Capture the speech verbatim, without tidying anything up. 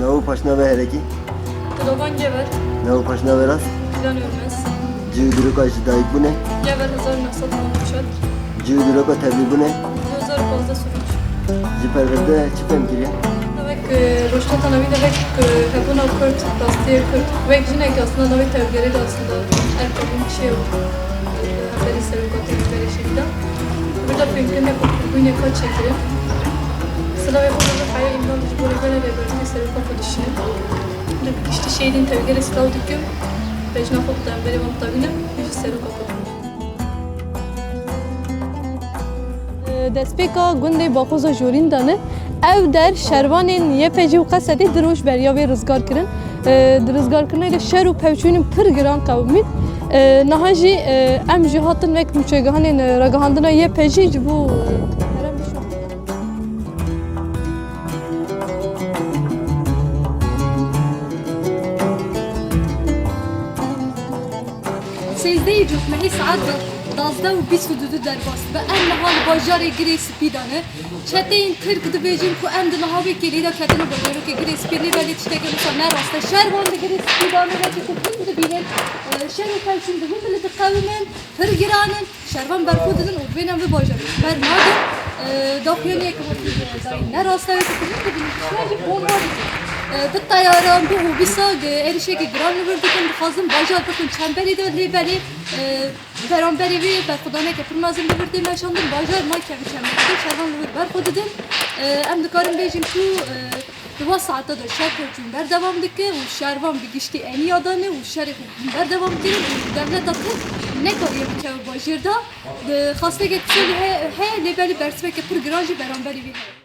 Nav û paşnavê herekî? Dilovan Gever. Nav û paşnavê rast? Plan Ölmez. Cih û dîroka ji dayikbûnê? Gever hezar û neh sed û newid û çar. Cih û dîroka tevlîbûnê? Du hezar û pazdeh Suruç. Ji perwerde çi fêm kiriye? Wek, e, rojhilata navîn de wek, e, hebûna Kurd, rastiyê Kurd. Wek jinek aslında navê tevgerê de aslında erkebûn çê û, e, hemberî seroka tevgerê şehîdan. Burada fêmkirine ku bûyne ka çêkirin. Silavê xwe bi heye îmran ji bo rêbera Rêbertî seroka xwe dişînim. Li giştî şehîdên tevgerê silav dikim. Bejna xwe bi dembelê wan dixwînim, ji seroka xwe dikim. Destpêka gundê Baxoza Jorîn de ne. Ev der şervanên Y P G û Q S D'ê du roj beriya vê rizgar kirin. Di rizgarkirinê de şer û pevçûnên pir giran qewimîn. Niha jî em jî hatin wek nûçegihanên ragihandina Y P G ji bo herêm bişopin. Sêzdehê cotmehê saet da-, dazdeh û bîst û du derbas dibe. Em niha li bajarê Girê Spî de ne. Çeteyên Tirk dibêjin ku em di niha wê kêlî de ketine bajarokê Girê Spî, lê belê tiştekê wisa ne rast e. Şervan di Girê Spî de ne, wekî ku hûn dibînin, e, şer û pevçûn di hûn li diqewimin. Pir giran in, şervan berxwe didin û divên em vê bajarê ji ber nadin. E, daxuyaniyeke wekî dayî ne rast e, wekî ku hûn dibînin, tiştê jî komar dikin. E, bi teyaran, bi hobîsa, e, êrişekî giran li vir dikin, dixwazin bajar bixin çemberî de, lê belê, e, beramberî vê berxwedaneke pir mezin li vir tê meşandin, bajar nakeve çemberî de, şervan li vir berxwe didin. E, em dikarin bêjin ku, e, Di va saeta de şer pevçûn berdewam dike û şervan bi giştî eniya de ne û şerê xwe hûn berdewam kirin û dewleta Tirk nekariye bikeve bajêr de. Xastekek pişelî he-, heye, lê belê bersiveke pir giran jî beramberî vê heye.